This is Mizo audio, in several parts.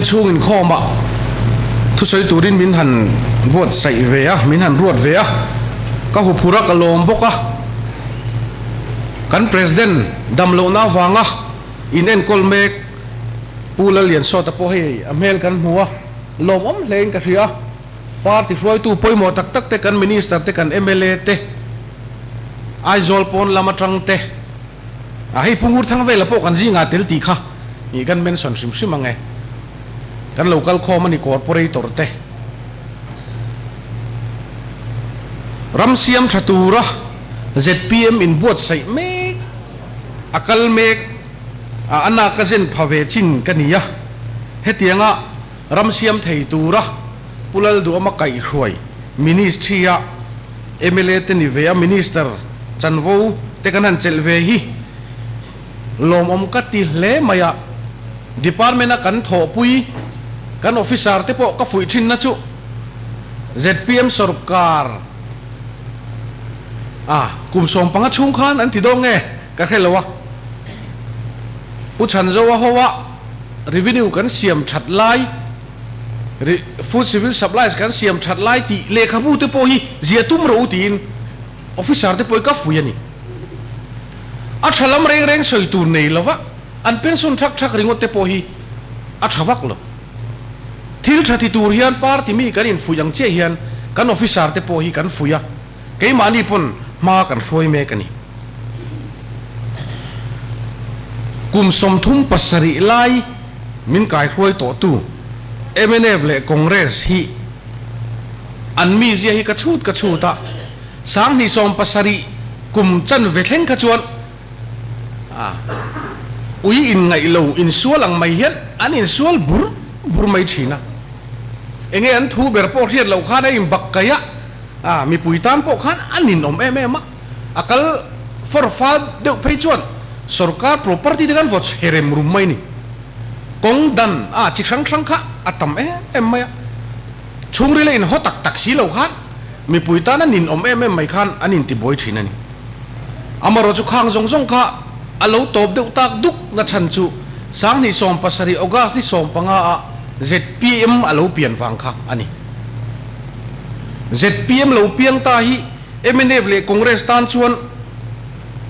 chhung inkhawmah thusawi turin min han buatsaih ve a, min han ruat ve a, ka huphurh a, ka lawm bawk a. Kan President damlohna avanga in enkawl mek Pu Lalliansawta pawh hei a hmel kan hmu a, lawmawm hlein ka hria a. Party hruaitu pawimawh tak tak te, kan Minister te, kan mla te, Aizawl pawn lam atang te, ah hei Pu Ngurthangvela pawh kan zingah tel tih kha ih kan mention hrim hrim ang e. Kan lo kal khawm a ni Corporator te. Ram siam tha tura zpm in buatsaih mek a kal mek a, a nak a zen pha ve chin ka ni a, hetianga Ram siam thei tura Pu Lalduhawma kaihhruai Ministry-a mla te ni ve a Minister chanvo te kan han chelh ve hi lawmawm ka ti hle mai a, Department-a kan thawhpui kan officer te pawh ka fuih thinna chu zpm sorkar a kum 15 chhung khan an ti dawn nge ka hre lo a, Pu Chhanzoa hoa Revenue kan siam that lai, Food Civil Supplies kan siam that lai tih lehkhabu te pawh hi zia tum ro tiin officer te pawh hi ka fui a ni. A tha lam reng reng sawi tur nei lova an pension thak thak ringawt te pawh hi a tha vak lo. Thil tha ti tur hian party mi kan infuih ang chiah hian kan officer te pawh hi kan fuih a. Keimahni pawn hma kan hruai mek a ni. Kum 37 lai min kaihruai tawhtu mnf leh Congress hi an mizia hi ka chhut ka chhut a, 2070 kum chanve thleng kha chuan ui inngaih lo insual ang mai hian an insual bur bur mai thin a. Enge an thu ber pawh hriat loh khan a inbak kaih a. A, mipui tan pawh khan a ninawm em em a, a kal fawr fal deuh phei chuan sorkar property te khan vaw chhe rem rum mai ni. Kawng dan a chi hrang hrang kha a tam em em mai a, chhungril a inhaw tak tak si lo khan mipui tan a ninawm em em mai khan an intibuai thin a ni. Amaherawhchu khang zawng zawng kha a lo tawp deuh tak duk na chhan chu 2017 August ni 15 ah zpm a lo pian vang kha a ni. Zpm lo piang ta hi mnf leh Congress tan chuan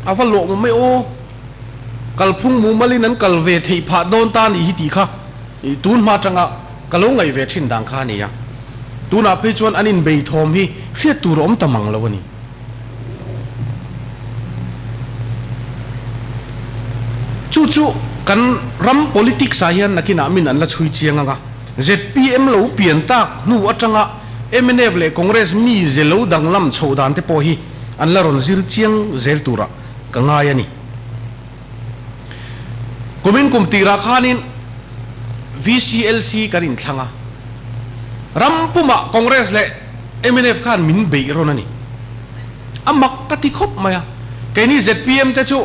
a va lawh maw mai aw. Kalphung mumalin an kal ve theih phah dawn ta nih hi tih kha tun hma atanga ka lo ngaih ve thin dan kha a ni a. Tunah phei chuan an inbei thawm hi hriat tur a awm ta mang lo a ni. Chu chu kan ram politics ah hian nakinah min an la chhui chiang ang a. Zpm lo pian tak hnu atanga mnf leh Congress mi ze lo danglam chhoh dan te pawh hi an la rawn zir chiang zel turah ka ngai a ni. Kumin kum tirah khanin VCLC kan inthlang a, ram pumah Congress leh mnf khan min beih rawn a ni. A mak ka ti khawp mai a, keini zpm te chu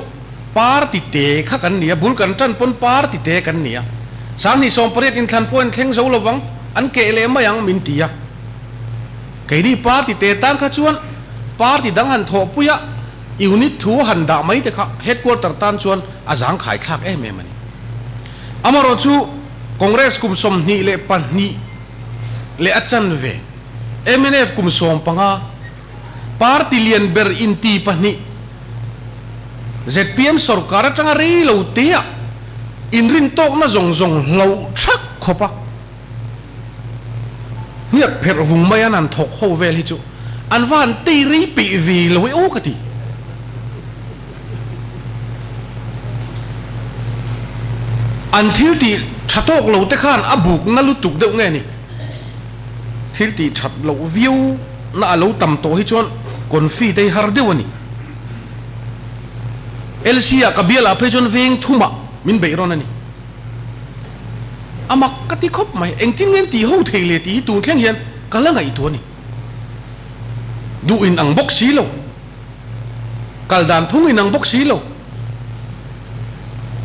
Party te kha kan ni a, bul kan tan pawn party te kan ni a. 2018 inthlan pawh in thleng zo lovang, an keh leh mai ang min ti a. Keini party te tan kha chuan party dang han thawhpui a, unit thu han dah mai te kha headquarter tan chuan a zangkhai thlak em em a ni. Amaherawh chu Congress kum 22 leh a chanve, mnf kum 15, Party lian ber inti pahnih zpm sorkar atanga rei lo teah inrintawkna zawng zawng hloh thak khawp a, hniak pherh vung mai an han thawk ho vel hi chu an va han tei rei peih ve lo e aw ka ti. An thil tih tha tawk lo te khan a bukna lutuk deuh nge ni? Thil tih that loh viau na a lo tam tawh hi chuan confi te hi har deuh a ni. LC ah ka bial ah phei chuan veng thumah min beih rawn a ni. A mak ka ti khawp mai, engtin nge an tih ho thei le tih hi tun thleng hian ka la ngaihtuah a ni. Duh in ang bawk si lo, kal dan phung in ang bawk si lo.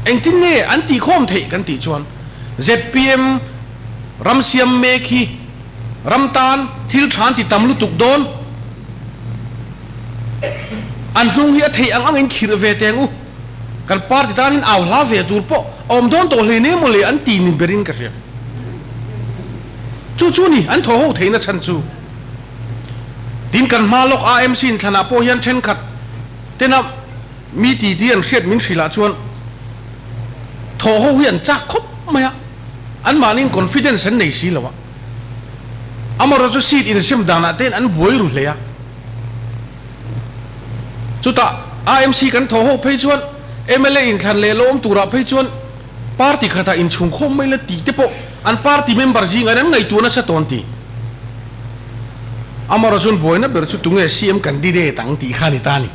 Engtin nge an tih khawm theih kan tih chuan zpm ram siam mek hi ram tan thil tha an ti tam lutuk dawn. An hnung hi a theih ang angin khirh ve teng u. Kan party tanin au hla ve tur pawh a awm dawn tawh hle ne maw le an ti ni berin ka hria. Chu chu ni an thaw ho theihna chhan chu. Tin kan hma lawk AMC inthlanah pawh hian thenkhat tena mi titi an hriat min hrilh ah chuan thaw ho hi an chak khawp mai a, anmahniin confidence an nei si lo a. Amaherawhchu chu seat insiam danah tein an buai ru hle a. Chutah AMC kan thaw ho phei chuan mla inthlan leh lawm turah phei chuan party khatah inchhungkhawm mai la tih te pawh an party member zingah an ngaihtuah nasa tawn ti. Amaherawhchu chuan buaina ber chu tunge CM candidate ang tih kha a ni ta a ni.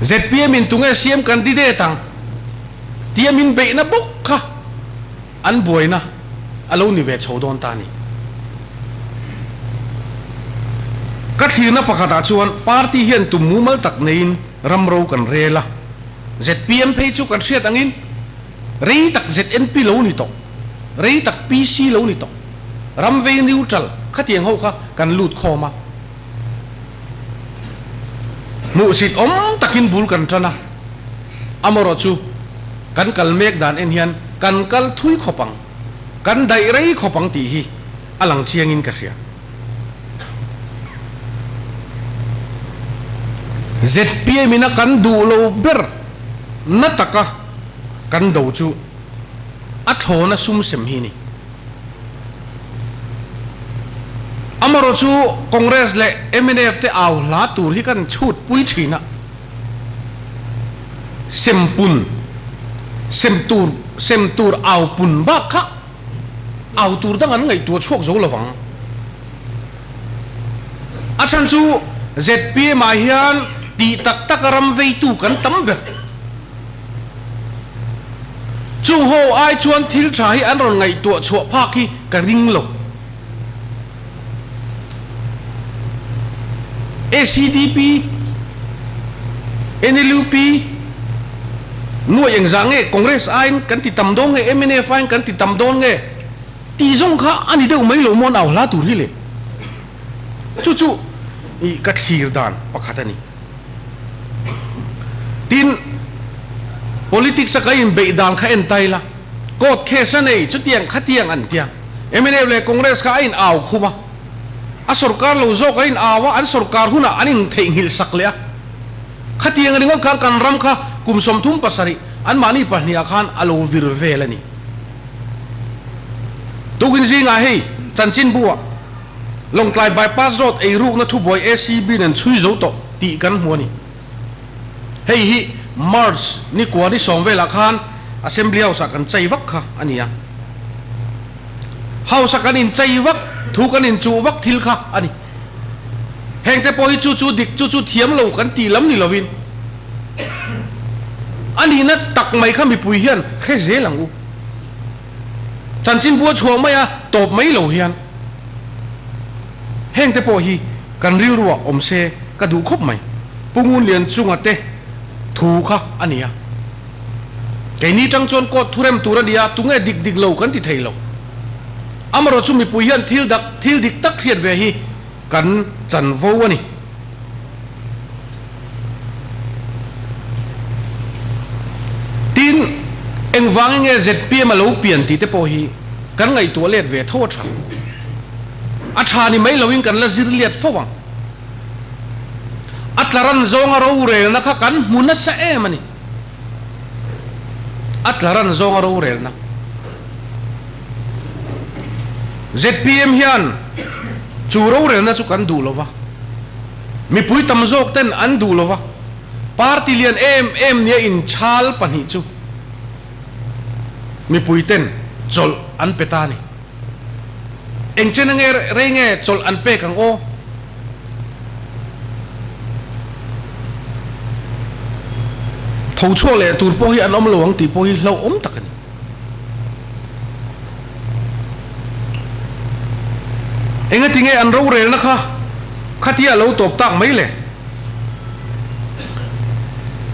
Zpm in tunge CM candidate ang tia min beihna bawk kha an buaina a lo ni ve chho dawn ta a ni. Ka thlirna pakhatah chuan party hian tum mumal tak neiin ram ro kan rel a, zpm phei chu kan hriat angin rei tak ZNP lo ni tawh, rei tak PC lo ni tawh, ram vei neutral khatiang ho kha kan lut khawm a. Hmuhsit awm takin bul kan tan a, amaherawh chu kan kal mek dan en hian kan kal thui khawp ang, kan daih rei khawp ang tih hi a lang chiangin ka hria. Zpm ina kan duh lo ber na taka kan do chu a thlawna sum sem hi a ni. Amaherawh chu Congress leh mnf te au hla tur hi kan chhut pui thin a, sem pun, sem tur, sem tur au pun bak kha au tur dang an ngaihtuah chhuak zo lovang. A chhan chu zpm ah hian tih tak taka ram veitu kan tam ber. Chung ho ai chuan thil tha hi an rawn ngaihtuah chhuah phak hi ka ring lo. ACDP, NLUP, nuai engzah nge Congress aiin kan ti tam dawn nge mnf aiin kan ti tam dawn nge tih zawng kha a ni deuh mai lo maw an au hla tur hi le. Chu chu i ka thlir dan pakhat a ni. Tin, politics a ka inbeih dan kha en ta ila, court case a nei chutiang khatiang an tia. Mnf leh Congress kha a in au khum a, a sorkar lo zawk a in au a, an sorkar hunah an in theihnghilh sak leh a. Khatiang ringawt khan kan ram kha kum 37 anmahni pahniha khan a lo vir vel a ni. Tukin zingah hei chanchinbu ah Lawngtlai Bypass Road eirukna thubuai ACB nen chhui zo tawh tih kan hmu a ni. Hei hi March ni kua ni sawm velah khan Assembly House ah kan chei vak kha a ni a. House a kan inchei vak, thu kan inchuh vak thil kha a ni. Hengte pawh hi chu chu dik chu chu thiam lo kan tih lam ni lovin a nihna tak mai kha mipui hian hre zel ang u. Chanchin bua chhuah mai a tawp mai lo hian hengte pawh hi kan rilruah awm se ka duh khawp mai. Pu Ngunlian chunga te thu kha a ni a. Keini tang chuan court thu rem tur a ni a, tunge dik dik lo kan ti thei lo. Amaherawh chu mipui hian thil dak thil dik tak hriat ve hi kan chanvo a ni. Tin, engvangin nge zpm a lo pian tih te pawh hi kan ngaihtuah let ve tho a tha. A tha ni mai loin kan la zir liat fo ang. A tlaran zawnga rorelna kha kan hmu nasa em a ni. A tlaran zawnga rorelna. Zpm hian chu rorelna chu kan duh lo va, mipui tam zawk ten an duh lo va, party lian em em nia inchhal pahnih chu mipui ten chawlh an pe ta a ni. Engchen a nge rei nge chawlh an pek ang aw? Tho chhuak leh tur pawh hi an awm lo ang tih pawh hi hlauhawm tak a ni. Engati nge an rorelna kha khatia a lo tawp tak mai le?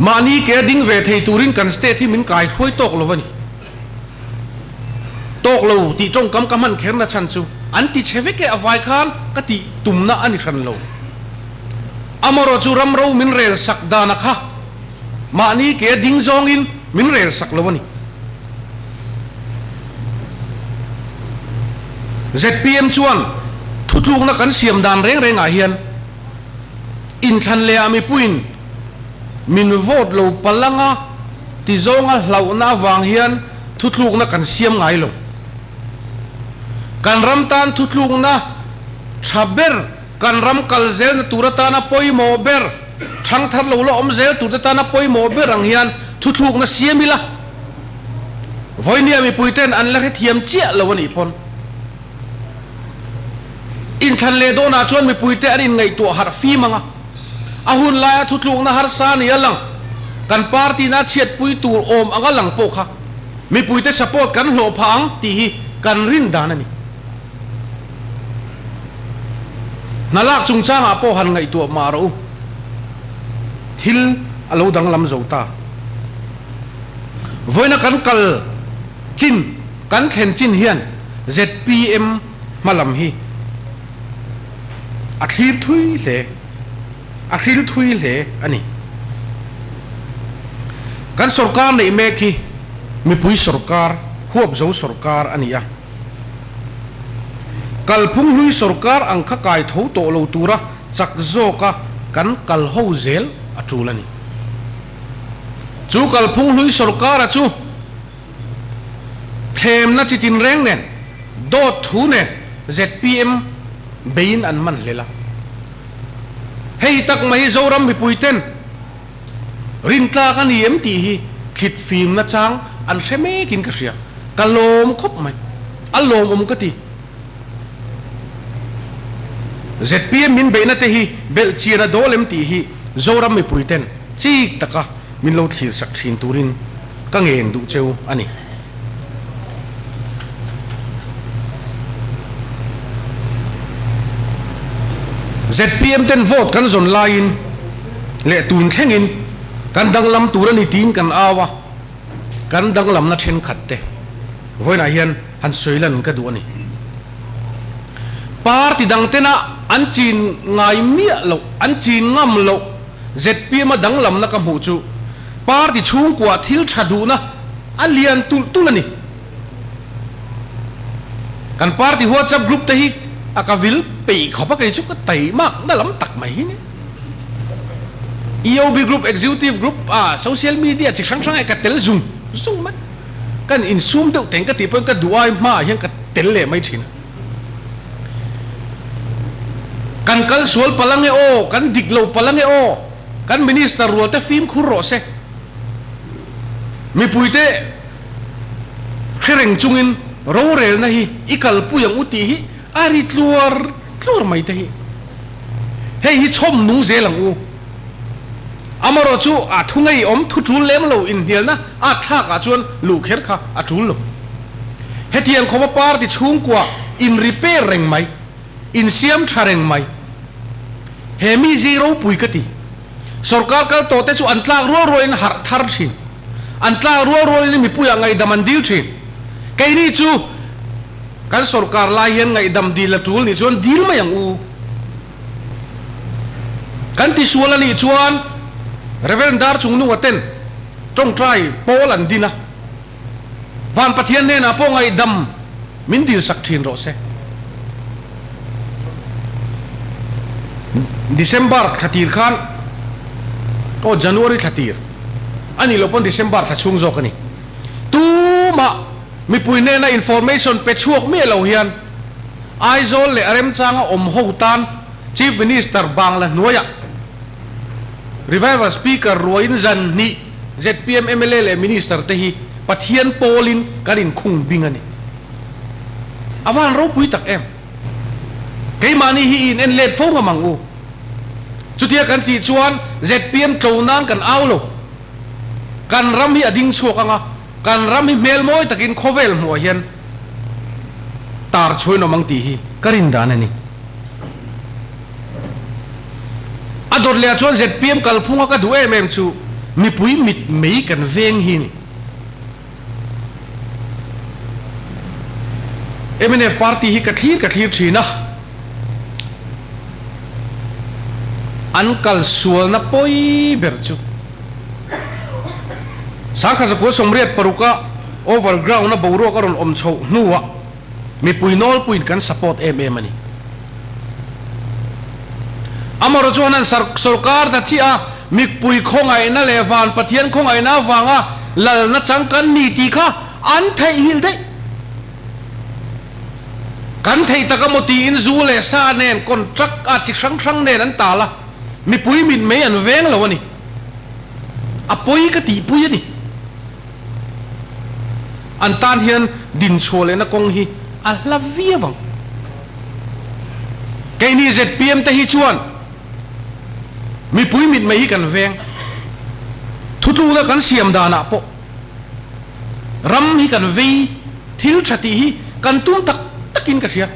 Mahni ke a ding ve thei turin kan state hi min kai hruai tawk lo a ni. Tawk lo tih tawngkam ka hman kherna chhan chu an ti chhe vek e a vai khan ka tih tumna a ni hran lo. Amaherawh chu ram ro min rel sak dana kha mahni ke a ding zawngin min rel sak lo a ni. Zpm chuan thutlukna kan siam dan reng rengah hian inthlan lehah mipuiin min vote lo palanga ti zawnga hlauhna avang hian thutlukna kan siam ngai lo. Kan ram tan thutlukna tha ber, kan ram kal zelna tur atana pawimawh ber, thangthar lo la awm zel turte tana pawimawh ber ang hian thuthlukna siam ila. Vawinia mipuiten an la hrethiam chiah lo a nih pawn. Inthlan leh dawnah chuan mipuite an inngaihtuah harh fim ang a, a hun laia thutlukna harsa ni a lang, kan party-na chhiatpui tur awm anga lang pawh kha mipuite support kan hlawh phah ang tih hi kan rin dan a ni. Hna lak chungchangah pawh han ngaihtuah mah rawh u, thil a lo danglam zo ta. Vawiina kan kal chin, kan thlen chin hian zpm hmalam hi a thlir thui hle, a hril thui hle a ni. Kan sorkar neih mek hi mipui sorkar, huapzo sorkar a ni a. Kalphung hlui sorkar ang kha kai tho tawh lo tura chak zawka kan kal ho zel a tul a ni. Chu kalphung hlui sorkara chu thlemna chi tinreng nen, dawt thu nen zpm beiin an man hlel a. Hei tak mai hi Zoram mipuiten Rintlak a ni em tih hi thlit fimna chang an hre mekin ka hria. Ka lawm khawp mai. A lawmawm ka ti. Zpm min beihna te hi belh chian a dawl em tih hi Zoram mipui ten chik taka min lo thlir sak thin turin ka ngen duh cheu a ni. Zpm ten vote kan zawn laiin leh tun thlengin kan danglam tur a ni tiin kan au a, kan danglamna thenkhat te vawiinah hian han sawi lan ka duh a ni. Party dang tena an chin ngai miah loh, an chin ngam loh zpm a danglamna ka hmuh chu party chhungkua thil tha duhna A lian tulh tulh a ni. Kan party WhatsApp group te hi a ka vil peih khawp a, kei chu ka taimak na lam tak mai hi ni. EOB group, executive group ah social media chi hrang hrang ah ka tel zung zung mai. Kan insum deuh teng ka tih pawhin ka duh ai hmaah hian ka tel leh mai thin a. Kan kal sual palh ange aw, kan dik lo palh ange aw, kan minister rual te fimkhur rawh se. Mipuite hre reng chungin rorelna hi i kalpui ang u tih hi a ri tluar tluar mai te hi. Hei hi chhawm nung zel ang u. Amarawh chu a thu ngeiawm thu tul lem lo inhnialna a thlakah chuan luh kher kha a tul lo. Hetiang khawpa party chhungkua in repair reng mai, insiam tha reng mai. He mi zi ropui ka ti. Sorkar kal tawh te chu an tlak rual rualin harh thar thin. An tlak rual rualin mipuiah ngaihdam an dil thin. Keini chu kan sorkar lai hian ngaihdam dil a tul nih chuan dil mai ang u. Kan tisual a nih chuan Rev. Darchungnunga ten tawngtai pawl an din a. Van Pathian hnenah pawh ngaihdam min dilsak thin rawh se. December thla tir khan aw January thla tir a nih loh pawn December thla chhung zawk a ni. Tumah mipui hnena information pe chhuak miah lo hian Aizawl leh a remchanga awm ho tan Chief Minister Bangla hnuaiah Revival Speaker ruaiin zan hnih zpm mla leh Minister te hi Pathian pawlin kan inkhung bing a ni. A va han ropui tak em? Keimahni hi i in en let fo ngam ang u. Chutia kan tih chuan zpm tlo nan kan au lo. Kan ram hi a ding chhuak ang a, kan ram hi hmel mawi takin khawvel hmuah hian tar chhuain awm ang tih hi ka rin dan a ni. A dawt leh ah chuan zpm kalphunga ka duh em em chu mipui mit mei kan veng hi ni. Mnf party hi ka thlir ka thlir thin a, an kal sualna pawi ber chu Sangkha zakua 86 a overground a boruak a rawn awm chhoh hnuah. Mipui nawlpuiin kan support em em a ni. Amaherawh chuan an sawrkar ta chiah a, mipui khawngaihna leh van Pathian khawngaihna avanga lalna chang kan ni tih kha an theihnghilh daih. Kan theih tak emaw tiin zu leh sa nen contract a chi hrang hrang nen an tal a, mipui mitmei an veng lo a ni. A pawi ka tihpui a ni. An tan hian dinchhuah lehna kawng hi a hla viau ang. Keini zpm te hi chuan mipui mitmei hi kan veng. Thutlukna kan siam danah pawh ram hi kan vei thil tha tih hi kan tum tak takin ka hria.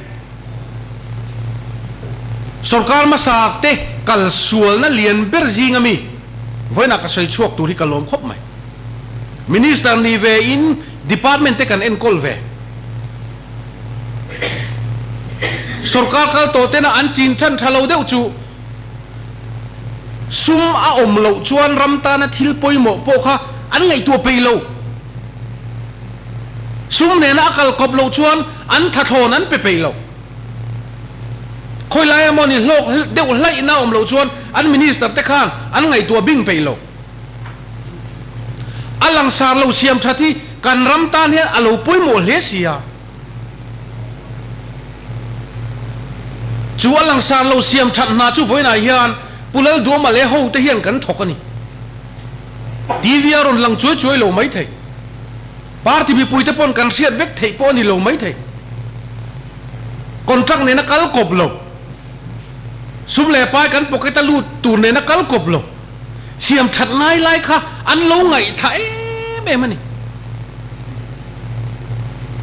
Sorkar hmasa te kal sualna lian ber zinga mi vawiinah ka sawi chhuak tur hi ka lawm khawp mai. Minister ni ve in department te kan enkawl ve. Sorkar kal tawh tena an chin than tha lo deuh chu sum a awm loh chuan ram tana thil pawimawh pawh kha an ngaihtuah peih lo. Sum nena a kal kawp loh chuan an thathlawn an pe peih lo. Khawi lai emaw ni hlawk deuh hlaihna awm loh chuan an minister te khan an ngaihtuah bing peih lo. A langsar lo siam that hi kan ram tan hian a lo pawimawh hle si a. Chu a langsar lo siam that hna chu vawiinah hian Pu Lalduama leh hote hian kan thawk a ni. TV a rawn lang chuai chuai lo mai thei. Party mipuite pawn kan hriat vek theih pawh a ni lo mai thei. Contract nena kal kawp lo. Sum leh pai kan pocket a lut tur nena kal kawp lo. Siam that ngai lai kha an lo ngaihthah em em a ni.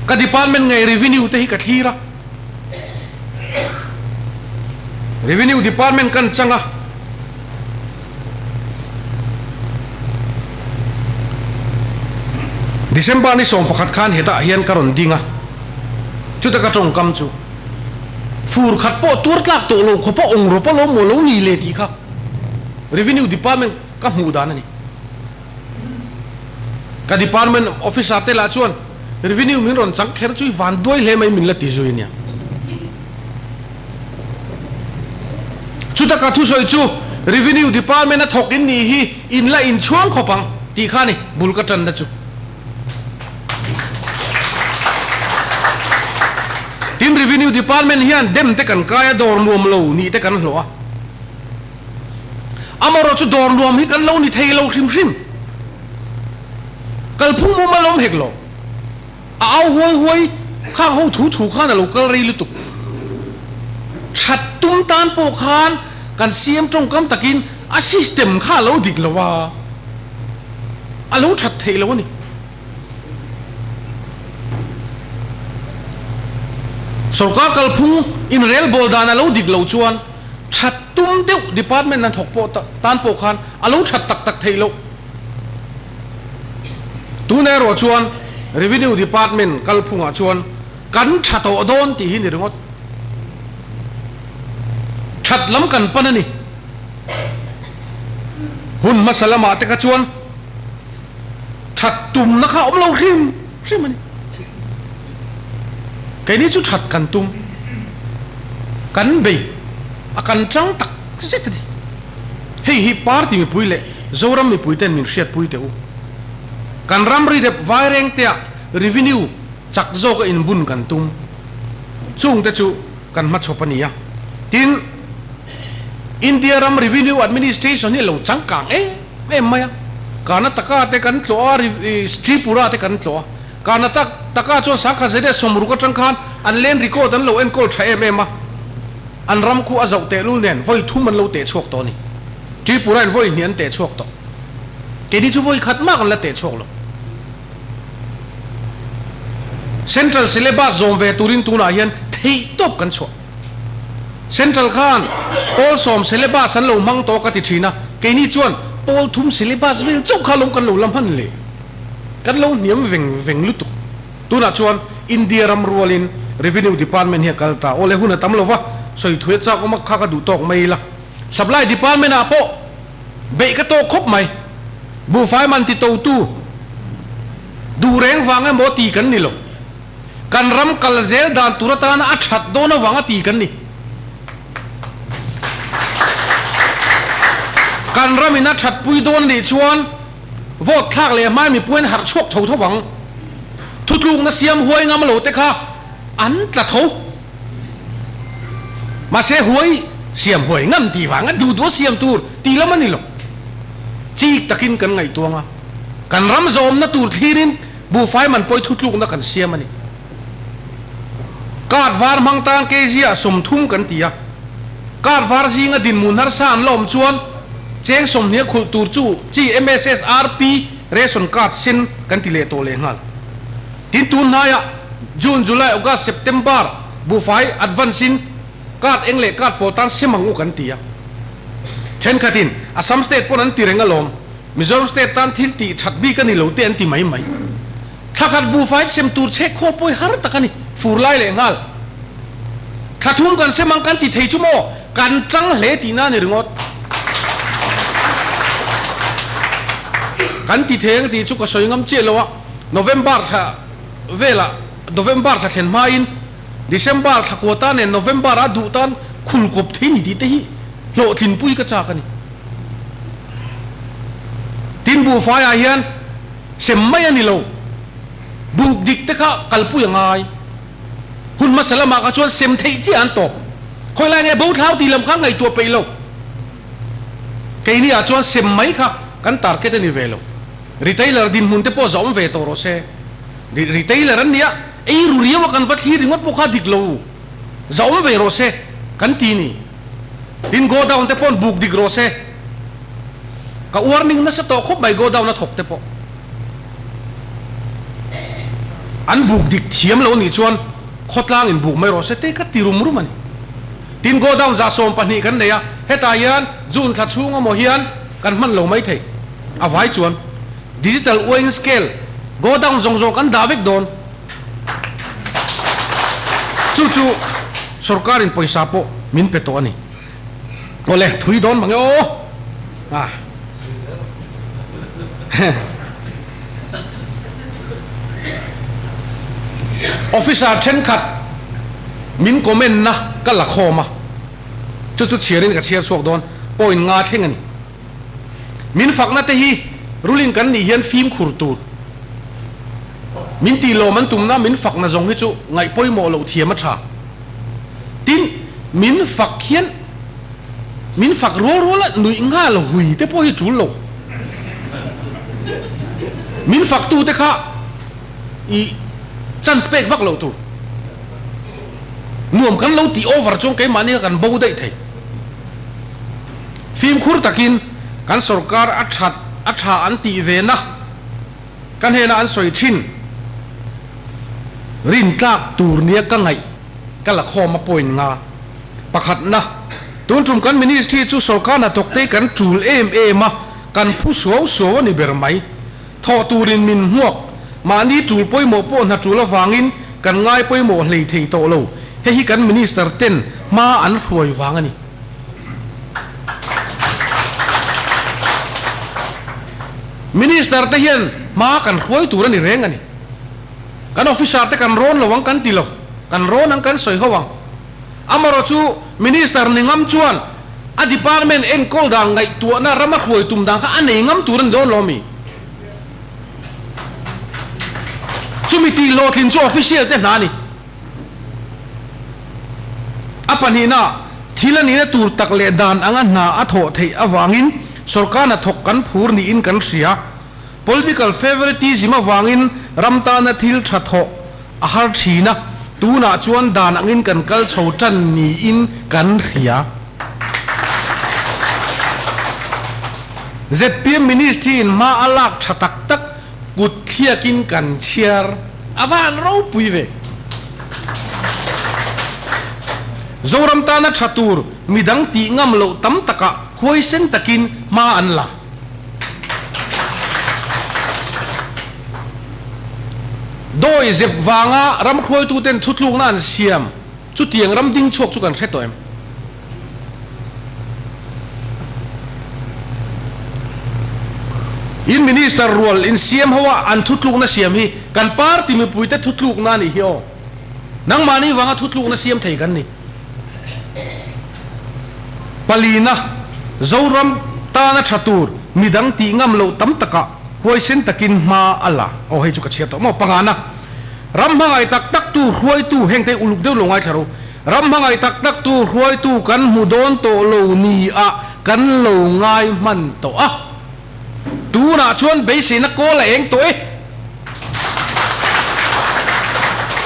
Ka department ngei revenue te hi ka thlir a. Revenue department kan chang a. December ni 11 khan hetah hian ka rawn ding a. Chuta ka tawngkam chu fur khat pawh tuar tlak tawh lo khawpa awng rawp alawm maw lo ni le tih kha Revenue Department ka hmuh dan a ni. Ka Department Officer te lah chuan Revenue min rawn chang kher chu i van duai hle mai min la ti zui a nia. Chuta ka thusawi chu Revenue Department a thawk in nih hi in la inchhuang khawp ang tih kha a ni bul ka tanna chu. Tin Revenue Department hian dem te kan kai a dawr nuam lo nih te kan hlawh a. Amaherawh chu dawr nuam hi kan lo ni thei lo hrim hrim. Kalphung mumal awm hek lo. A au huai huai khang ho thu thu khan a lo kal rei lutuk. That tum tan pawh khan kan CM tawngkam takin a system kha a lo dik lo a, a lo that theih lo a ni. Sorkar kalphung inrelbawl dan a lo dik lo chuan that tum deuh department hnathawk pawh tan pawh khan a lo that tak tak theih loh. Tuna erawh chuan Revenue Department kalphungah chuan kan tha tawh dawn tih hi ni ringawt. That lam kan pan a ni. Hun hmasa lamah te kha chuan that tumna kha a awm lo hrim hrim a ni. Keini chu that kan tum, kan bei a kan tang tak zet a ni. Hei hi party mipui leh Zoram mipui ten min hriatpui teh u. Kan ramri dep Vairengtea revenue chak zawka inbun kan tum. Chungte chu kan hmachhawp a ni a. Tin, India ram revenue administration hi a lo changkang em em mai a. Karnataka te kan tlawh a, Tripura te kan tlawh a. Karnataka chuan sangkhat zet leh sawmruk atang khan an land record an lo enkawl tha em em a. An ram khu a zauh tehlul nen vawi thum an lo teh chhuak tawh a ni. Tripura in vawi hnih an teh chhuak tawh. Keini chu vawi khat mah kan la teh chhuak lo. Central syllabus zawm ve turin tunah hian theih tawp kan chhuah. Central khan pawl sawm syllabus an lo hmang tawh ka ti thin a, keini chuan pawl thum syllabus vel chauh kha lawm kan lo la hman le. Kan lo hniam veng veng lutuk. Tunah chuan India ram rualin Revenue Department hi a kal ta. Awle hun a tam lova, sawi thui a chak awm a, kha ka duh tawk mai ila. Supply Department ah pawh beih ka tawk khawp mai. Buhfai man ti totu duh reng vang emaw ti kan ni lo. Kan ram kal zel dan tur atana a that dawn avang a ti kan ni. Kan ramin a that pui dawn nih chuan vote thlak leh hmai mipui an harh chhuak tho tho ang. Thutlukna siam huai ngam lo te kha an tla tho. Mahse huai siam huai ngam tih vanga duh duh a siam tur tih lam a ni lo. Chik takin kan ngaihtuang a, kan ram zawmna tur thlirin buhfai man pawi thutlukna kan siam a ni. Card var hmang tan kg ah 30 kan ti a, card var zinga dinhmun harsa an la awm chuan cheng 20 a khulh tur chu chi MSSRP ration card sen kan ti leh tawh leh nghal. Tin tun hnaiah June, July, August, September buhfai advance in card eng leh card pawl tan sem ang u kan ti a. Thenkhatin Assam state pawn an ti reng alawm, Mizoram state tan thil tih that bik a ni lo te an ti mai mai. Thla khat buhfai sem tur chhek khaw pawi har tak a ni, fur lai leh nghal. Thla thum kan sem ang kan ti thei chu maw, kan tang hle tihna a ni ringawt. Kan ti thei ang tih chu ka sawi ngam chiah lo a. November thla velah November thla thlen hmain December thla kua tan nen November a duh tan khul kawp thei ni tih te hi hlawhtlinpui ka chak a ni. Tin buhfaiah hian sem mai a ni lo, buk dik te kha kalpui a ngai. Hun hmasa lamah kha chuan sem theih chiah an tawp. Khawi lai nge bo thlau tih lam kha ngaihtuah peih lo. Keini ah chuan sem mai kha kan target a ni ve lo. Retailer dinhmun te pawh zawm ve tawh rawh se. Retailer an nia, ei ru riau a kan va thlir ringawt pawh kha dik lo. Zawm ve rawh se kan ti ni. Tin godown te paw'n buk dik rawh se. Ka warning nasa tawh khawp mai godown a thawk te pawh. An buk dik thiam lo nih chuan khawtlang in buk mai rawh se te ka ti rum rum a ni. Tin godown 12% kan nei a, hetah hian June thla chhung emaw hian kan hman lo mai thei. A vai chuan digital weighing scale godown zawng zawng kan dah vek dawn. Chu chu sorkarin pawisa pawh min pe tawh a ni. Awle, thui dawn mang e aw. Ah. Officer thenkhat min comment na ka la khawm a, chu chu chhiarin ka chhiar chhuak dawn, point nga thleng a ni. Min fakna te hi ruling kan nih hian fimkhur tur. Min tih lawm an tumna min fakna zawng hi chu ngaih pawimawh loh thiam a tha. Tin, min fak hian min fak rual rual a nuih nghal hui te pawh hi tul lo. Min faktu te kha i chance pek vak loh tur. Nuam kan lo tih over chuan keimahni kha kan bo daih thei. Fimkhur takin kan sorkar a that a tha an tih ve na ka hnena an sawi thin. Rintlak tur nia ka ngaih ka la khawm a point nga. Pakhatna, tun tum kan ministry chu sorkar hnathawk te kan tul em em a, kan phu suau suau a ni ber mai. Thawh turin min hmuak, mahni tul pawimawh pawh hna tul avangin kan ngai pawimawh hlei thei tawh lo. Hei hi kan minister ten hma an hruai vang a ni. Minister te hian hma kan hruai tur a ni reng a ni. Kan officer te kan rawn lo ang kan ti lo, kan rawn ang kan sawi ho ang. Amarawh chu Minister ni ngam chuan a department enkawl dan ngaihtuahna rama hruai tum dan kha a nei ngam tur a ni dawn lo ami? Chumi tih hlawhtlin chu official te hna a ni. A pahnihna, thil a nihna tur tak leh dan anga hna a thawh theih avangin sorkar hnathawk kan phur niin kan hria. Political favoritism avangin ram tana thil tha thawh a har thin a, tunah chuan dan angin kan kal chho tan niin kan hria. Zpm Ministry in hma a lak tha tak tak kut thliakin kan chhiar a van ropui ve. Zoram tana tha tur midang tih ngam loh tam takah huaisen takin hma an la. Dawi zep vanga ram hruaituten thutlukna an siam chutiang ram ding chhuak chu kan hre tawh em? In Minister rual insiam ho a an thutlukna siam hi kan party mipuite thutlukna a nih hi aw. Nangmahni vanga thutlukna siam thei kan ni. Palina, Zoram tana tha tur midang tih ngam loh tam takah huaisen takin hma a la. Aw hei chu ka chhiar tawh maw? Pangana, Ram hmangaih tak tak tu hruaitu hengte uluk deuh lo ngaithla ro. Ram hmangaih tak tak tu hruaitu kan hmu dawn tawh lo ni ah kan lo ngai hman tawh a. Tunah chuan beiseina kawl a eng tawh e.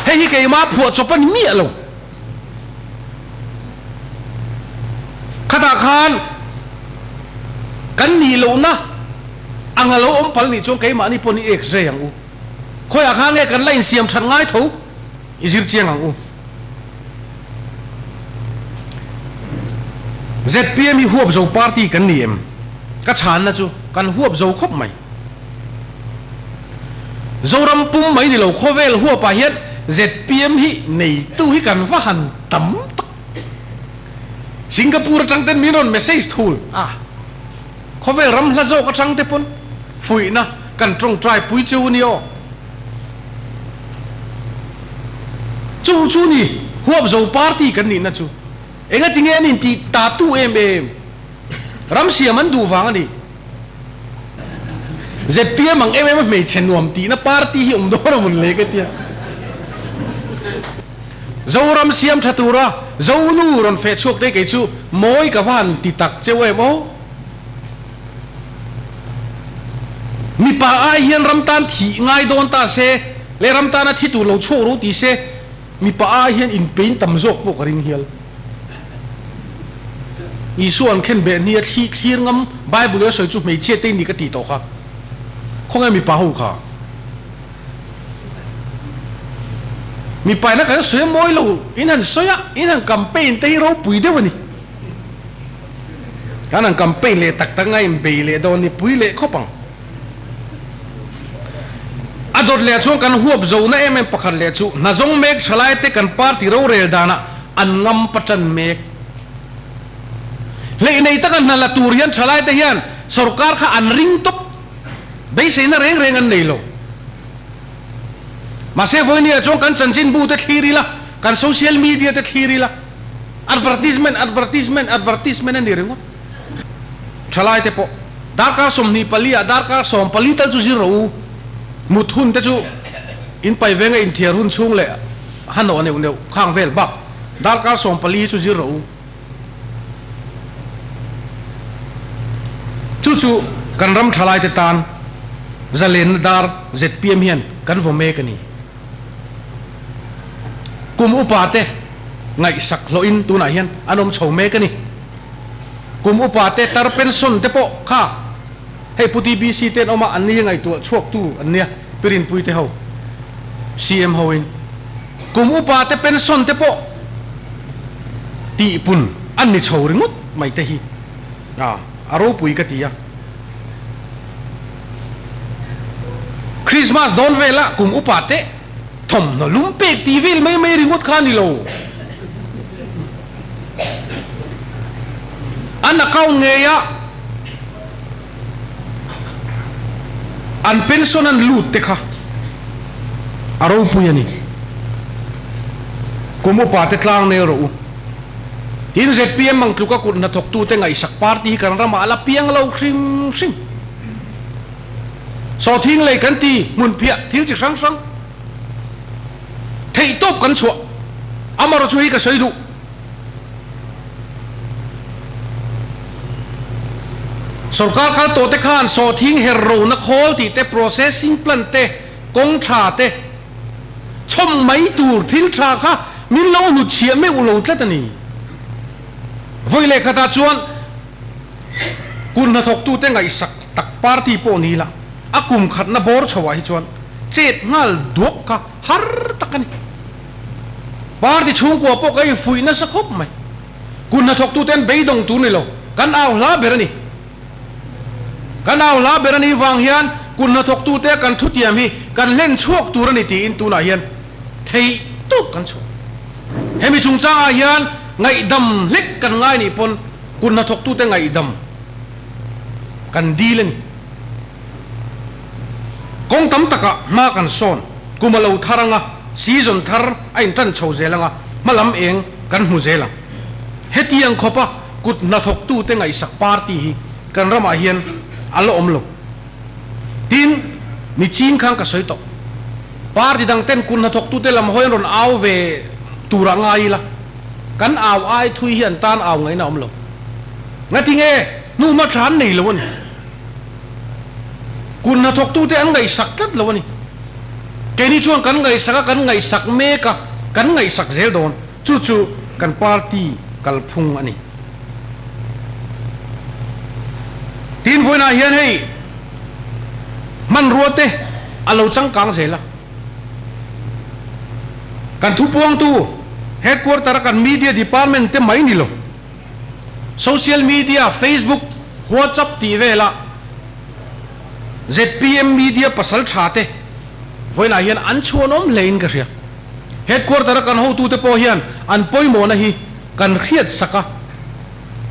Hei hi keimah phuah chawp a ni miah lo. Khatah khan kan nih lohna ang a lo awm pal nih chuan keimahni pawh ni x-ray ang u. Khawiah khan nge kan la insiam that ngai tho i zir chiang ang u. Zpm hi huap zo party kan ni em? Ka chhanna chu kan huap zo khawp mai. Zoram pum mai ni lo khawvel huapah hian zpm hi neitu hi kan va han tam tak. Singapore atang ten min rawn message thul a, khawvel ram hla zawk atang te pawn fuihna kan tawngtai pui chu ni aw. Chu chu ni huap zo party kan nihna chu engatinge an intih ta tu em em? Ram siam an duh vang a ni. Zpm ang em em a hmeichhe nuam tihna party hi awm dawn a mun le ka tia. Zoram siam tha tura Zonu rawn feh chhuak te kei chu mawi ka va han ti tak cheu em aw. Mipa ai hian ram tan thih ngai dawn ta se leh ram tana thi tur lo chhuak ru ti se mipa ai hian inpein tam zawk pawh ka ring hial. Isua an khen beh hnia thli thlir ngam Bible a sawi chu hmeichhia te ni ka ti tawh kha. Khawnge mipa ho kha? Mipa ina kan sawi a mawi lo, in han sawi a, in han campaign te hi ropui deuh a ni. Kan han campaign leh tak tak nga inbei leh dawn ni pui leh khawp ang. A dawt leh chuan kan huap zohna em em pakhat leh chu hnazawng mek thalai te kan party rorel danah an ngam patan mek. Hleih nei taka hna la tur hian thalai te hian sorkar kha an ring tawp. Beiseina reng reng an nei lo. Mahse vawinia chuan kan chanchinbu te thlir ila, kan social media te thlir ila, advertisement, advertisement, advertisement a ni ringawt. Thalai te pawh darkar 24 ah darkar 14 tal chu zir rawh u. Mut hun te chu in pai venga inthiar hun chhung leh hanawh neuh neuh khang vel bak darkar 14 hi chu zir rawh u. Chu chu kan ram thalai te tan zalenna dar zpm hian kan vaw mek a ni. Kum upa te ngaihsak hlawhin tunah hian an awm chho mek a ni. Kum upa te tar pension te pawh kha hei Pu TBC te an awm a, an ni hi ngaihtuah chhuaktu an nia, Pi Rinpui te ho, CM ho in. Kum upa te pension te pawh tihpun an ni chho ringawt mai te hi a ropui ka ti a. Christmas dawn vela kum upa te thawmhnaw lum pek tih vel mai mai ringawt kha a ni lo. An account ngeia an pension an lut te kha a ropui a ni. Kum upa te tlang nel rawh u. Tin zpm ang tluka kut hnathawktute ngaihsak party hi kan ramah a la piang lo hrim hrim. Sawhthing lei kan ti hmun phiah thil chi hrang hrang theih tawp kan chhuah. Amarawh chu hei ka sawi duh. Sorkar kal tawh te khan sawhthing her rona khawl tih te, processing plant te, kawng tha te chhawm mai tur thil tha kha min lo hnut chhiah meuh lo tlat a ni. Vawi leh khatah chuan kut hnathawktute ngaihsak tak party pawh ni la, a kum khatna bawr chhoah hi chuan chet nghal duak kha har tak a ni. Party chhungkua pawh ka infuih nasa khawp mai. Kut hnathawktute an beidawng tur ni lo, kan au hla ber a ni. Kan au hla ber a nih vang hian kut hnathawktute kan thutiam hi kan hlen chhuak tur a ni tiin tunah hian theih tawp kan chhuah. Hemi chungchangah hian ngaihdam hlek kan ngai nih pawn kut hnathawktute ngaihdam kan dil a ni. Kawng tam takah hma kan sawn kum a lo thar ang a. Season thar a intan chho zel anga hma lam eng kan hmu zel ang. Hetiang khawpa kut hnathawktute ngaihsak party hi kan ramah hian a la awm lo. Tin, mi ching khan ka sawi tawh. Party dang ten kut hnathawktute lam hawi an rawn au ve turah ngai ila, kan au ai thui hi an tan au ngaihna a awm lo. Ngatinge hnuhma tha an nei lo a ni. Kut hnathawktute an ngaihsak tlat lo a ni. Keini chuan kan ngaihsak a, kan ngaihsak mek a, kan ngaihsak zel dawn. Chu chu kan party kalphung a ni. Tin vawiinah hian hei hmanrua te a lo changkang zel a. Kan thupuangtu headquarter a kan media department te mai ni lo. Social media Facebook, WhatsApp tih vela zpm media pasal tha te vawiinah hian an chhuanawm hle in ka hria. Headquarter a kan hotute pawh hian an pawimawhna hi kan hriat sak a,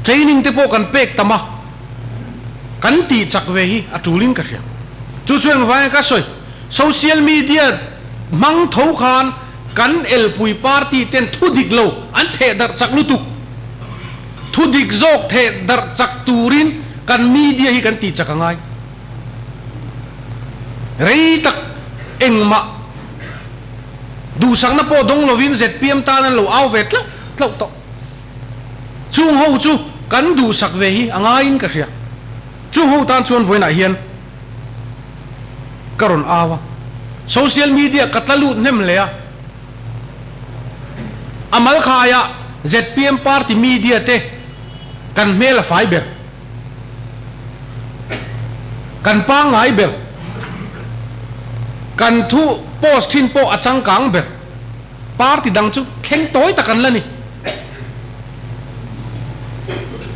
training te pawh kan pek tam a, kan tih chak ve hi a tulin ka hria. Chu chu engvanga ka sawi, social media hmang tho khan kan elpui party ten thu dik lo an theh darh chak lutuk. Thu dik zawk theh darh chak turin kan media hi kan tih chak a ngai. Rei tak engmah duhsakna pawh dawng lovin zpm tan an lo au ve tlauh tlauh tawh. Chung ho chu kan duhsak ve hi a ngaiin ka hria. Chung ho tan chuan vawiinah hian ka rawn au a, social media ka tla lut hnem hle a. A mal khaiah zpm party media te kan hmel a fai ber. Kan pangngai ber. Kan thu post thin pawh a changkang ber. Party dang chu thleng tawi tak an la ni.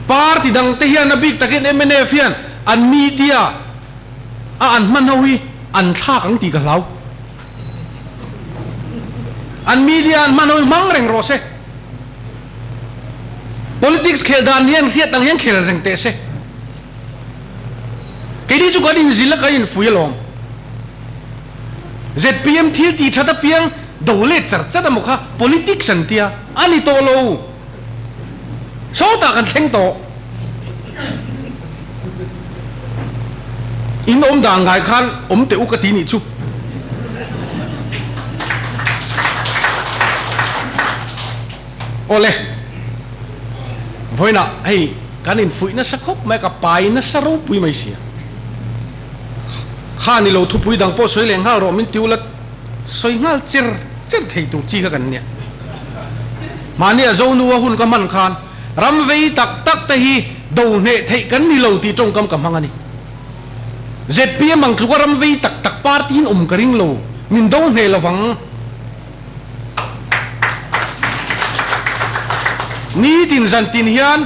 Party dang te hian a bik takin mnf hian an media a an hman ho hi an thlak ang tih ka hlau. An media an hman ho hi hmang reng rawh se. Politics khel dan hian hriat ang hian khel reng teh se. Keini chu kan inzil a kan infui alawm. Zpm thil tih that apiang do let char char emaw kha politics an tia a ni tawh lo. Sawtah kan thleng tawh. In awm dan ngai khan awm teh u ka ti nih chu. Awle, vawiinah hei kan infuih nasa khawp mai a, ka pai nasa ropui mai sia. Kha ni lo thupui dang pawh sawi leh nghal rawh min ti ula sawi nghal cher cher thei tur chi kha kan nia. Mahnia Zonu a hun ka hman khan ram vei tak tak te hi do hneh theih kan ni lo tih tawngkam ka hmang a ni. Zpm ang tluka ram vei tak tak party in awm ka ring lo, min do hneh lovang. Nitin zan tin hian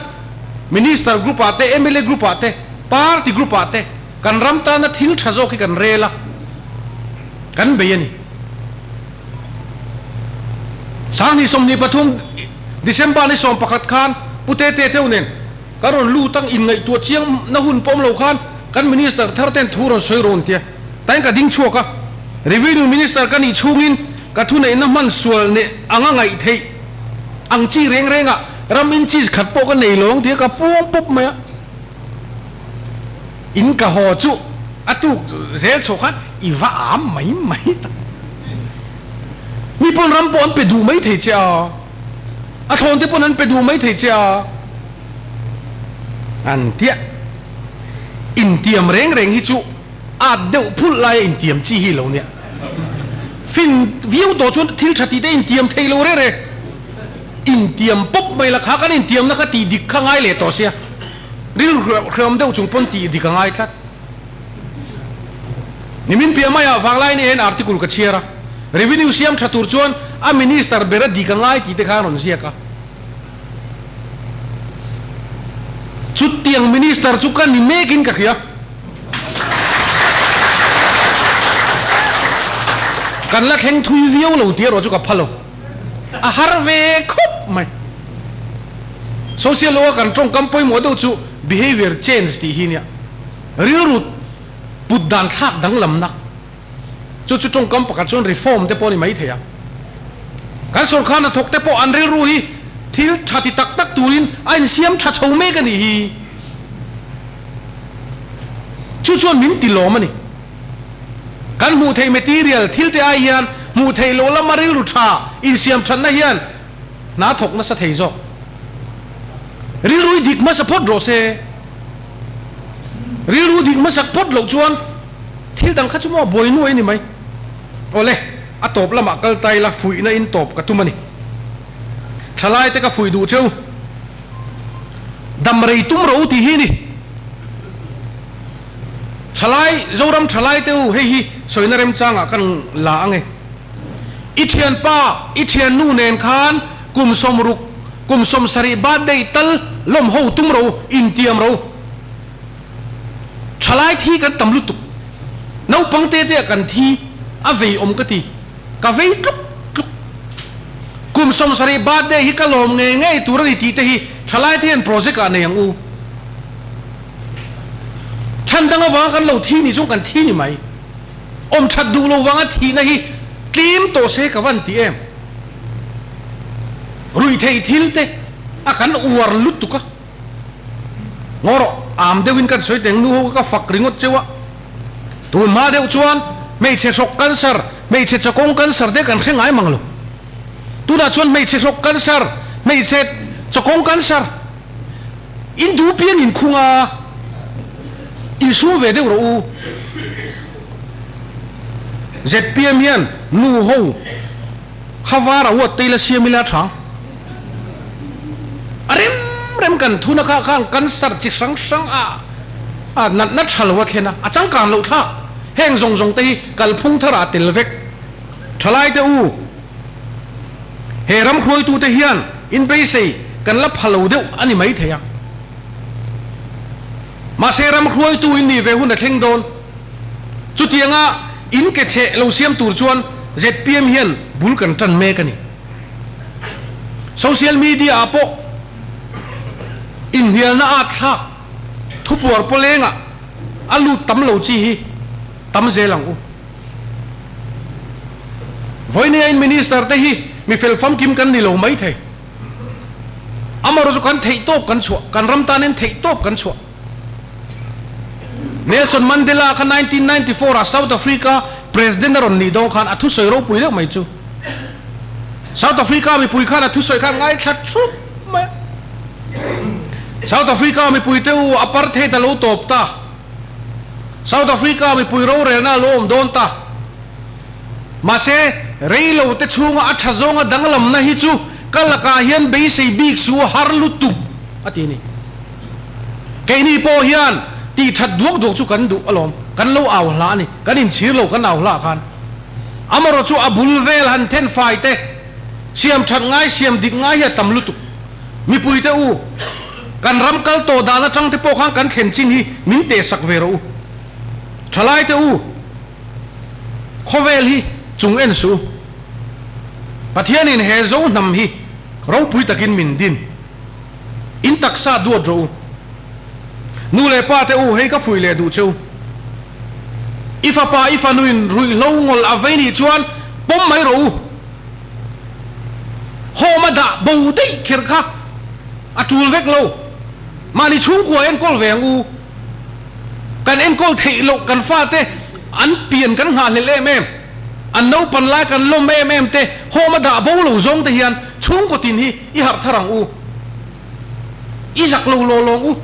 Minister group ah te, mla group ah te, Party group ah te kan ram tana thil tha zawk hi kan rel a, kan bei a ni. Sanghnih 23 December ni 11 khan Pu Tete Theu nen kan rawn lut ang inngaihtuah chiang na hun pawm lo khan kan Minister thar ten thu rawn sawi rawn tia tain ka ding chhuak a. Revenue Minister ka nih chhungin ka thuneihna hman sual neh anga ngaih theih ang chi reng rengah ram inches khat pawh ka nei lo ang tia ka puang pawp mai a. In ka haw chu a tuk zel chho khan i va am mai mai tak. Mi pawn ram pawh an pe duh mai thei che a, a thlawn te pawn an pe duh mai thei che a, an tia. Intiam reng reng hi chu at deuh phulh laia intiam chi hi lo nia. Fin viau tawh chuan thil tha tih te intiam thei lo reng reng. Intiam pawp mai la kha kan intiamna kha tih dik kha ngai leh tawh sia. Rilru hreawm deuh chung pawn tih dik a ngai tlat. Nimin piah maiah Vanglaini hian article ka chhiar a, Revenue siam tha tur chuan a Minister ber a dik a ngai tih te kha a rawn ziak a. Chutiang Minister chu ka ni mekin ka hria. Kan la thleng thui viau lo tih erawh chu ka pha lo. A har ve khawp mai. Social law a kan tawngkam pawimawh deuh chu behavior change tih hi nia. Rilru put dan thlak danglamna. Chu chu tawngkam pakhat chuan reform te pawh a ni mai thei a. Kan sawrkar hnathawk te pawh an rilru hi thil tha ti tak tak turin a insiam tha chho mek a nih hi. Chu chuan min ti lawm a ni. Kan hmuh theih material thil te ai hian hmuh theih loh lama rilru tha insiam thatna hian hna thawk nasa thei zawk. Rilru hi dik hmasa phawt rawh se. Rilru dik hmasak phawt loh chuan thil dang kha chu maw buai nuai a ni mai. Awle, a tawp lamah kal ta ila fuihna in tawp ka tum a ni. Thalai te ka fuih duh cheu. Dam rei tum ro tih hi ni. Thalai, Zoram thalai te u hei hi sawina remchangah kan la ang e. I thianpa, i thiannu nen khan kum 60, kum 70 birthday tal lawm ho tum ro, intiam ro. Thalai thi kan tam lutuk. Naupang te te ah kan thi a vei awm ka ti. Ka vei tluk tluk. Kum 70 birthday hi ka lawm ngei ngei tur a ni tih te hi thalai te hian project ah nei ang u. Chhan dang avanga kan lo thi nih chuan kan thi ni mai. Awm that duh lo vanga thihna hi tlem tawh se ka van ti em. Ruihtheih thil te a kan uar lutuk a. Ngaw rawh, am deuhin kan sawi teng nu ho kha ka fak ringawt cheu a. Tun hma deuh chuan hmeichhe hrawk cancer, hmeichhe chawkawng cancer te kan hre ngai mang lo. Tunah chuan hmeichhe hrawk cancer, hmeichhe chawkawng cancer in duh piang in khung a, insum ve deuh rawh u. Zpm hian nu ho Havar a uat te ila siam ila tha. A rem rem kan thuna kha khan cancer chi hrang hrang a a natna tha lo a thlen a, a changkan loh thlak. Heng zawng zawng te hi kalphung thar ah tel vek. Thalai te u, he ram hruaitu te hian in beisei kan la pha lo deuh a ni mai thei a. Mahse ram hruaitu in nih ve hun a thleng dawn. Chutianga in ke cheh lo siam tur chuan zpm hian bul kan tan mek a ni. Social media ah pawh inhnialna at thlak thupuar pawlengah a lut tam lo chi hi tam zel ang u. Vawinia in Minister te hi mi fel famkim kan ni lo mai thei. Amaherawhchu chu kan theihtawp kan chhuah, kan ram tanin theihtawp kan chhuah. Nelson Mandela kha 1994 ah South Africa President a rawn nih dawn khan a thusawi ropui deuh mai chu. South Africa mipui khan a thusawi khan ngaithla thup mai a. South Africa mipui te u apartheid a lo tawp ta. South Africa mipui rorelna a lo awm dawn ta. Mahse, rei lo te chhunga a tha zawnga danglamna hi chu ka lakah hian beisei bik su a har lutuk a ti a ni. Keini pawh hian tih that duak duak chu kan duh alawm, kan lo au hlah a ni, kan inchhir lo kan au hlah khan. Amaherawh chu a bul vel han then fai te, siam that ngai siam dik ngai hi a tam lutuk. Mipui te u, kan ram kal tawh dan atang te pawh khan kan thlen chin hi min tehsak ve rawh u. Thalai te u, Khawvel hi chung en suh u. Pathianin he zo hnam hi ropui takin min din. In taksa duat rawh u. Nu leh pa te u hei ka fuih leh duh che u. I fapa i fanuin ruihhlo ngawl a vei nih chuan pawm mai rawh u. Home a dah bo daih kher kha a tul vek lo. Mahni chhungkua enkawl ve ang u. Kan enkawl theih loh kan fate an pian kan nghahhlelh em em, an naupan lai kan lawm em em te home a dah bo lo zawng te hian chhungkaw tin hi i harh thar ang u. I zak lo law lawng u.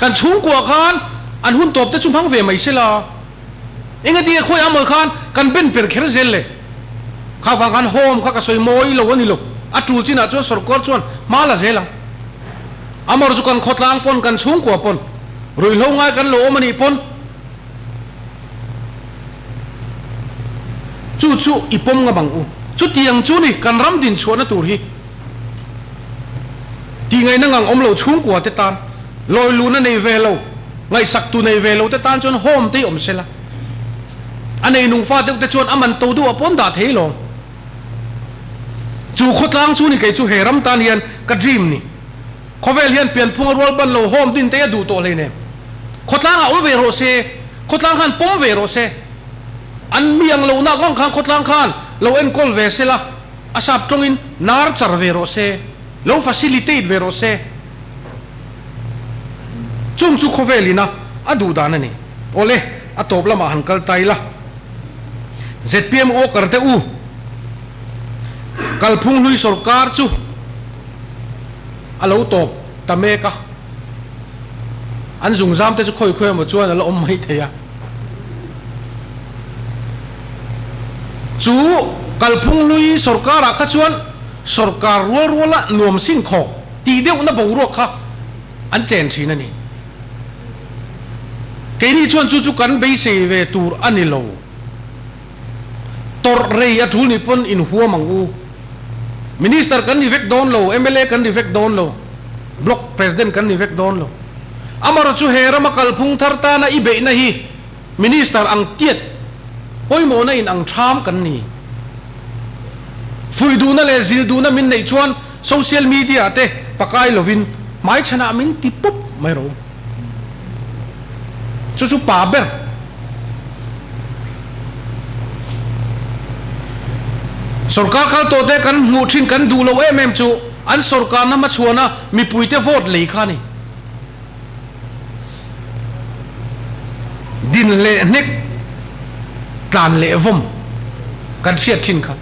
Kan chhungkua khan an hun tawp te chu hmang ve mai sela. Engati a khawi amawi khan kan ben per kher zel le. Kha vang khan home kha ka sawi mawi lo a ni lo. A tul chinah chuan sawrkar chuan hma la zel ang. Amawr chu kan khawtlang pawn kan chhungkua pawn ruihhlo ngai kan lo awm a nih pawn chu chu i pawm ngam ang u. Chutiang chu ni kan ram din chhuahna tur hi tih ngaihna ngang awm lo chhungkua te tan lawi luhna nei ve lo, ngaihsak tu nei ve lo te tan chuan home te hi awm sela. A nei nung fa deuh te chuan a man to duh ah pawn dah thei lawm. Chu khawtlang chu ni kei chu he ram tan hian ka dream ni. Khawvel hian pianphung a rual ban lo home din te a duh tawh hleinem. Khawtlang ah awm ve rawh se, khawtlang khan pawm ve rawh se. An mi ang lohna ngang khan khawtlang khan lo enkawl ve sela. A sap tawngin nar char ve rawh se, lo facilitate ve rawh se. Chung chu khawvel ina a duh dan a ni. Awle, a tawp lamah han kal ta ila. Zpm worker te u, kalphung hlui sorkar chu a lo tawp ta mek a. An zungzam te chu khawi khawi emaw chuan a la awm mai thei a. Chu kalphung hlui sorkarah kha chuan sorkar rual ruala nuam sin khawk tih deuhna boruak kha an chen thin a ni. Keini chuan chu chu kan beisei ve tur a ni lo. Tawrh rei a tul nih pawn inhuam ang u. Minister kan ni vek dawn lo, mla kan ni vek dawn lo, Block President kan ni vek dawn lo. Amarawh chu he rama kalphung thar tana i beihna hi Minister ang tiat pawimawhna in ang tham kan ni. Fuih duhna leh zil duhna min neih chuan social media ah te pakai lovin hmaichhanah min ti pawp mai rawh u. Chu chu pa ber. Sorkar kal tawh te kan hmuh thin kan duh loh em em chu an sorkarna hmachhuana mipuite vote lei kha a ni. Din leh hnek tlan leh vawm kan hriat thin kha.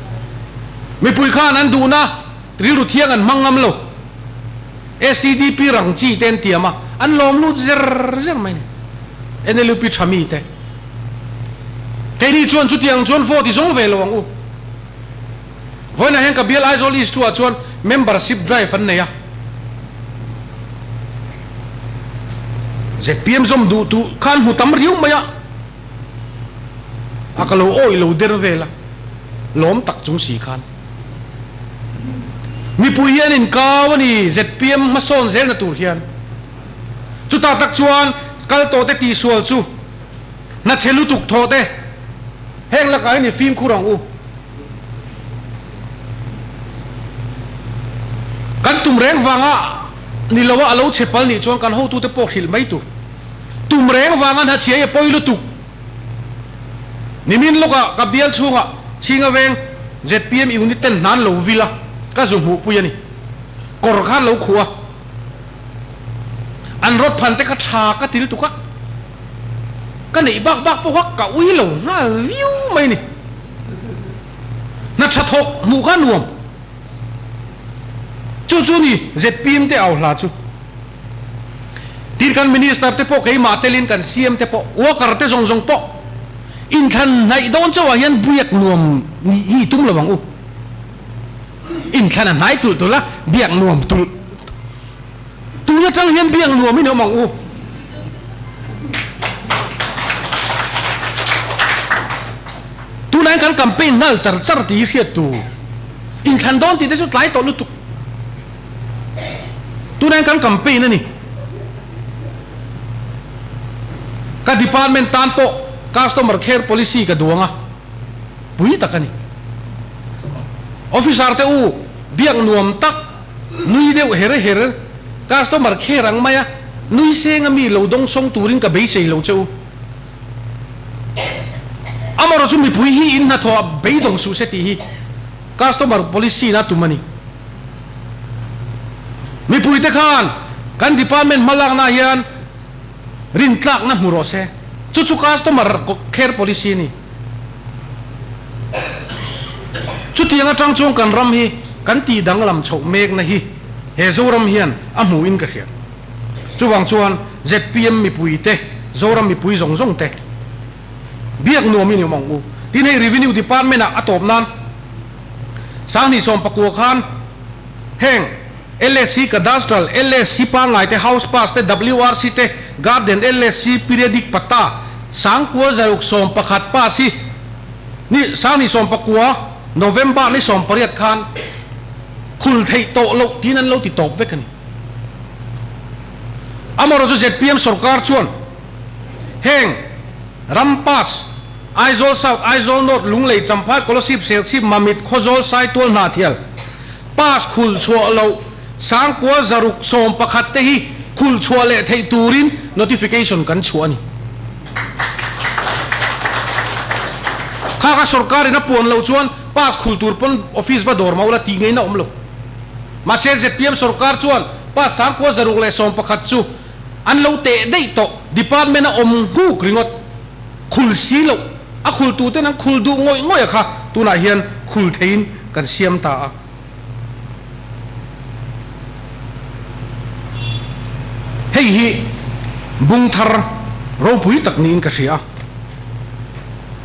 Mipui khan an duhna rilru thiang an hmang ngam lo. SEDP rang chi te an tiam a, an lawm lut zer zer mai ni. NLUP tha mi te. Keini chuan chutiang chuan vote i zawng ve lo ang u. Vawiinah hian ka bial Aizawl East ah chuan membership drive an nei a. Zpm zawm duh tu khan hmu tam riau mai a, a ka lo awih lo der vel a, lawm tak chung si khan. Mipui hi an inkau a ni zpm hmasawn zelna tur hian. Chutah tak chuan kal tawh te tihsual chu hna chhe lutuk thawh te heng lakah hian i fimkhur ang u. Kan tum reng vanga ni lo a, a lo chhe pal nih chuan kan hotute pawh hrilh mai tur. Tum reng vanga hna chhia hi a pawi lutuk. Nimin lawkah ka bial chhungah Chhinga veng zpm unit ten hnan lo vil a, ka zu hmuhpui a ni. Kawr khan lo khuh a. An rawt phan te kha tha ka ti lutuk a, ka neih bak bak pawh kha ka ui lo nghal viau mai a ni. Hna tha thawk hmuh kha nuam. Chu chu ni zpm te au hla chu. Tin kan minister te pawh keimah telin kan CM te pawh worker te zawng zawng pawh inthlan hnaih dawn chauhah hian biak nuam nih hi i tum lo ang u. Inthlan a hnai tulh tulh a, biak nuam tulh tun atang hian biak nuam in awm ang u. Tunah hian kan campaign nghal char char tih hi hriat tur. Inthlan dawn tih te chu tlai tawh lutuk. Tunah hian kan campaign a ni. Ka department tan pawh customer care policy ka duang a, pui tak a ni. Officer te u, biak nuam tak, nui deuh her her, customer care ang mai a, nui seng a mi lo dawng sawng turin ka beisei lo che u. Amarawh chu mipui hi in hnathawh ah beidawng suh se tih hi customer policy in a tum a ni. Mipui te khan kan department hmalakna ah hian rintlakna hmu rawh se. Chu chu customer care policy a ni. Chutiang atang chuan kan ram hi kan tih danglam chhoh mekna hi he Zoram hian a hmuhin ka hria. Chuvang chuan zpm mipui te, Zoram mipui zawng zawng te biak nuam in i awm ang u. Tin hei Revenue Department ah a tawp nan 2019 khan heng LSC Cadastral, LSC pangngai te, House Pass te, WRC te, Garden LSC Periodic Patta, 9611 pass hi ni 2019 November ni 18 khan khul theih tawh loh tiin an lo ti tawp vek a ni. Amarawh chu zpm sorkar chuan heng ram pass Aizawl South, Aizawl North, Lunglei, Champhai, Kolasib, Serchhip, Mamit, Khawzawl, Saitual, Hnahthial pass khul chhuah loh 9611 te hi khul chhuah leh theih turin notification kan chhuah a ni. Kha kha sorkarin a puan loh chuan. Pass khul tur pawn office va dawr mah ula tih ngei na awm lo. Mahse zpm sorkar chuan pass 1601 chu an lo teh daih tawh. Department a awm nghuk ringawt. Khul si loh. A khul tuten an khul duh ngawih ngawih a kha tunah hian khul theiin kan siam ta a. Hei hi bung thar ropui tak niin ka hria.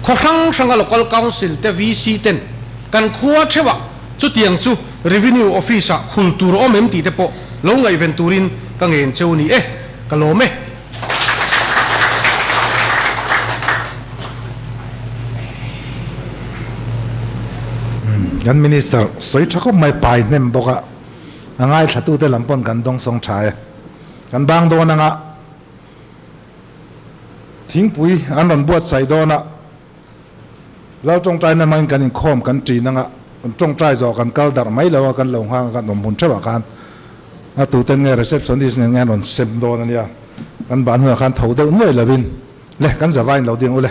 Khaw hrang hranga Local Council te VC ten kan khua theuhah chutiang chu Revenue Office ah khul tur awm em tih te pawh lo ngaihven turin ka ngen cheu ni e, ka lawm e. Kan Minister sawi tha khawp mai pai hnem bawk a, a ngaithlatute lam pawn kan dawngsawng tha e. Kan bang dawn anga thingpui an rawn buatsaih dawn a, Lal tawngtaina hmangin kan inkhawm kan ṭin anga kan tawngtai zawh kan kal darh mai lo a, kan lo nghak a kan awm hun theuhah khan a tuten nge receptionist nen nge an rawn sem dawn a nia, kan ban hunah khan tho deuh nuai lovin le kan zavain lo ding u le.